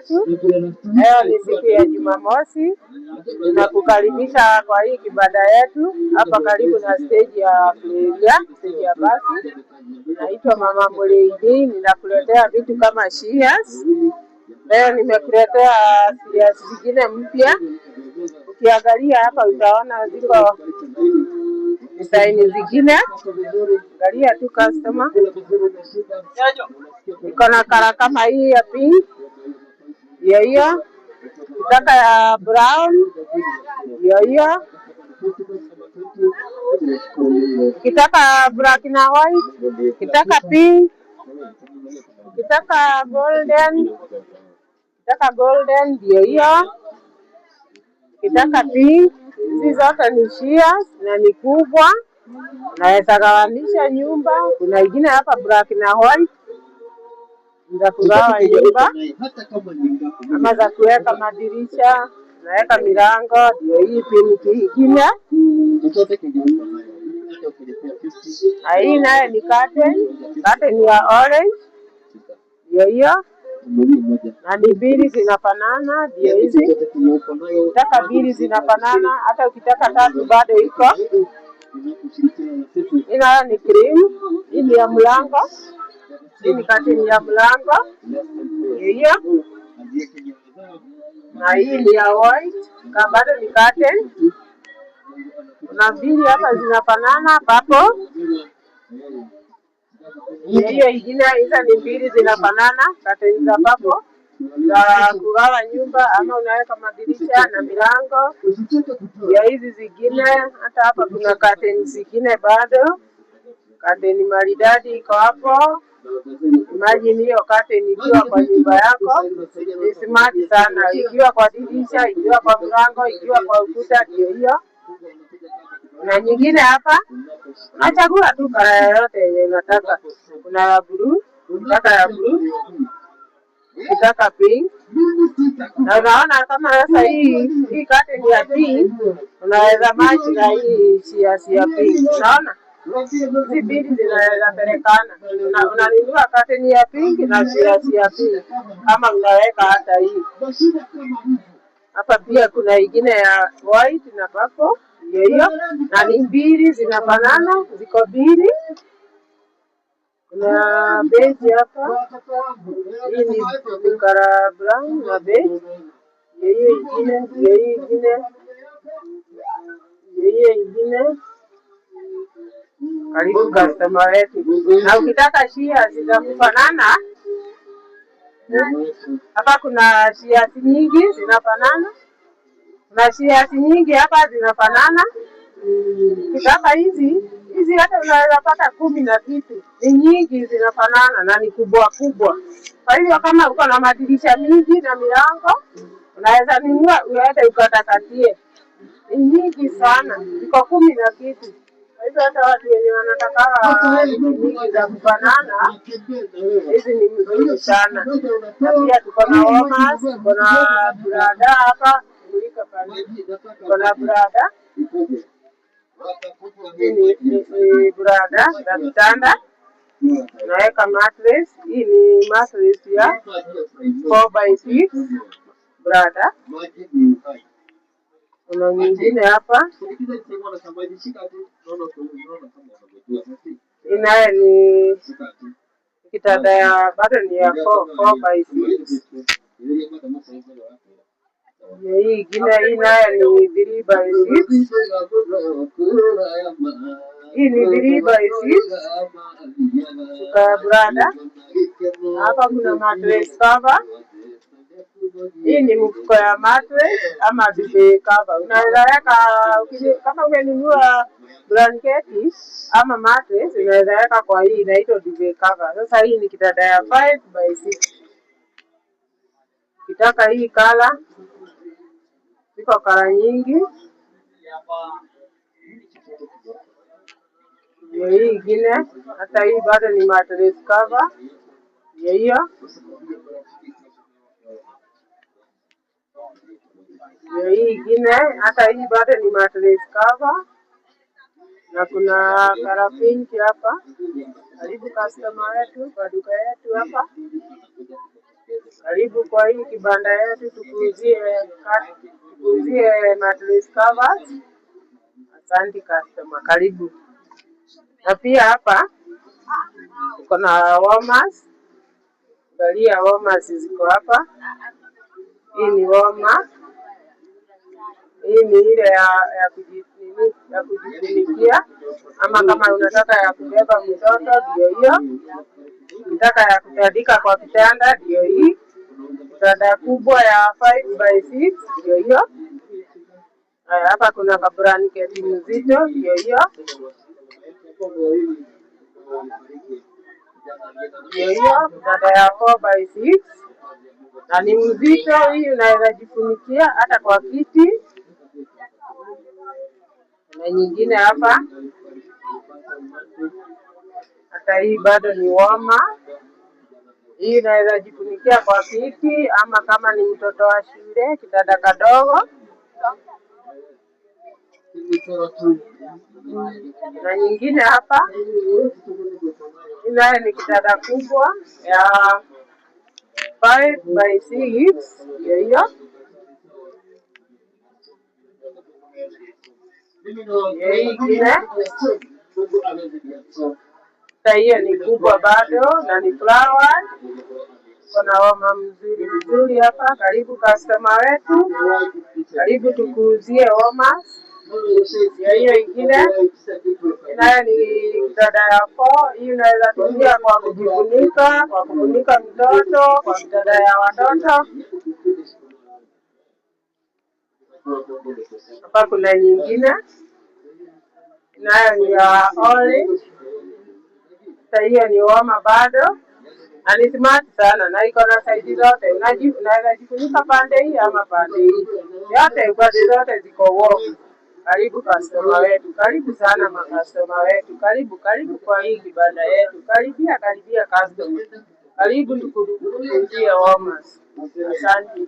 Yetu. Leo ni siku ya Jumamosi, tunakukaribisha kwa hii kibanda yetu hapa karibu na stage ya Kuleria, stage ya basi. Naitwa Mama Mulingi, ninakuletea vitu kama shears. Leo nimekuletea shears zingine mpya. Ukiangalia hapa utaona ziko design zingine. Angalia tu customer. Iko na color kama hii ya pink, hiyo hiyo. Ukitaka ya brown, hiyo hiyo. Ukitaka black na white, ukitaka pink, ukitaka golden, ukitaka golden ndio hiyo. Ukitaka pink, hizi zote ni shears na ni kubwa. Unaweza gawanisha nyumba. Kuna ingine hapa black na white za kugawa nyumba ama za kuweka madirisha, unaweka milango. Ndio hii pink ingine. Na hii nayo ni curtain, curtain ya orange, ndio hiyo, na ni mbili zinafanana, ndio hizi. Ukitaka mbili zinafanana, hata ukitaka tatu bado iko. Hii nayo ni cream, hii ni ya mlango, hii ni curtain ya mlango, ndio hiyo. Na hii ni ya white, bado ni curtain. Kuna mbili hapa zinafanana purple. Ndio hiyo ingine, hizo ni mbili zinafanana, curtain za purple za kugawa nyumba ama unaweka madirisha na milango. Ya hizi zingine, hata hapa kuna curtain zingine bado. Curtain maridadi iko hapo. Imagine hiyo curtain ikiwa kwa nyumba yako ni smart sana, ikiwa kwa dirisha, ikiwa kwa mlango, ikiwa kwa ukuta, ndio hiyo. Na nyingine hapa unachagua tu color yoyote yenye unataka. Kuna ya blue, ukitaka ya blue, ukitaka pink. Na unaona kama sasa hii curtain ya pink unaweza match na hii shears ya pink. Unaona? Hizi mbili zinaweza pelekana. Unanunua curtain ya pink na shears ya pink, ama unaweka hata hii. Hapa pia kuna ingine ya white na purple, ndio hiyo, na ni mbili zinafanana, ziko mbili. Kuna beige hapa, hii ni color brown na beige, ndio hiyo ingine, ndio hii ingine, ndio hiyo ingine. Karibu customer wetu. Na ukitaka shears za kufanana, hapa kuna shears nyingi zinafanana. Kuna shears nyingi hapa zinafanana. Ukitaka hizi hizi hata unaweza pata 10 na kitu, ni nyingi zinafanana na ni kubwa kubwa. Kwa hivyo kama uko na madirisha mingi na milango, unaweza nunua uende ukatakatie. Ni nyingi sana, ziko 10 na kitu. Kwa hivyo hata watu wenye wanataka vitu nyingi za kufanana, hizi ni mzuri sana. Na pia tuko na warmers, tuko na brada hapa, mulika pale. Tuko na brada. Hii ni brada za kitanda. Unaweka mattress. Hii ni mattress ya 4 by 6 brada. Kuna nyingine hapa. Hii nayo ni kitanda ya bado ni ya 4 by 6. Hii ingine, hii nayo ni 3 by 6. Hii ni 3 by 6. Shuka ya brada. Hapa kuna mattress cover. Hii ni mfuko ya mattress ama duvet cover. Unaweza weka kama umenunua blanketi ama mattress, unaweza weka kwa hii, inaitwa duvet cover. Sasa hii ni kitanda ya 5 by 6. Ukitaka hii color, ziko color nyingi. Ndio hii ingine, hata hii bado ni mattress cover. Ndio hiyo. Ndio hii ingine, hata hii bado ni mattress cover. Na kuna color pink hapa. Karibu customer wetu kwa duka yetu hapa. Karibu kwa hii kibanda yetu tukuuzie mattress covers. Asante customer, karibu. Na pia hapa tuko na warmers. Angalia warmers ziko hapa. Hii ni warmer. Hii ni ile nini, ya kujifunikia, ama kama unataka ya kubeba mtoto ndio hiyo. Ukitaka ya kutandika kwa kitanda ndio hii. Kitanda kubwa ya 5 by 6 ndio hiyo. Haya, hapa kuna kablanketi mzito ndio hiyo. Ndio hiyo kitanda ya 4 by 6 na ni mzito hii, unaweza jifunikia hata kwa kiti. Na nyingine hapa, hata hii bado ni warmer. Hii unaweza jifunikia kwa kiti ama kama ni mtoto wa shule, kitanda kadogo. Na nyingine hapa, hii nayo ni kitanda kubwa ya 5 by 6 ndio hiyo. Ndio hii ingine. Sasa hiyo ni kubwa bado na ni flower. Kuna wama mzuri mzuri hapa. Karibu customer wetu, karibu tukuuzie warmers. Ndio hiyo ingine, nayo ni kitanda ya 4. Hii unaweza tumia kwa kujifunika, kwa kufunika mtoto, kwa kitanda ya watoto. Hapa kuna nyingine nayo ni ya orange. Sasa hiyo ni warmer bado na ni smart sana na iko na size zote. Unaweza jifunika pande hii ama pande hii, yote pande zote ziko warm. Karibu customer wetu, karibu sana makastoma wetu, karibu karibu kwa hii kibanda yetu, karibia karibia customer, karibu tukuuzie warmers. Asante.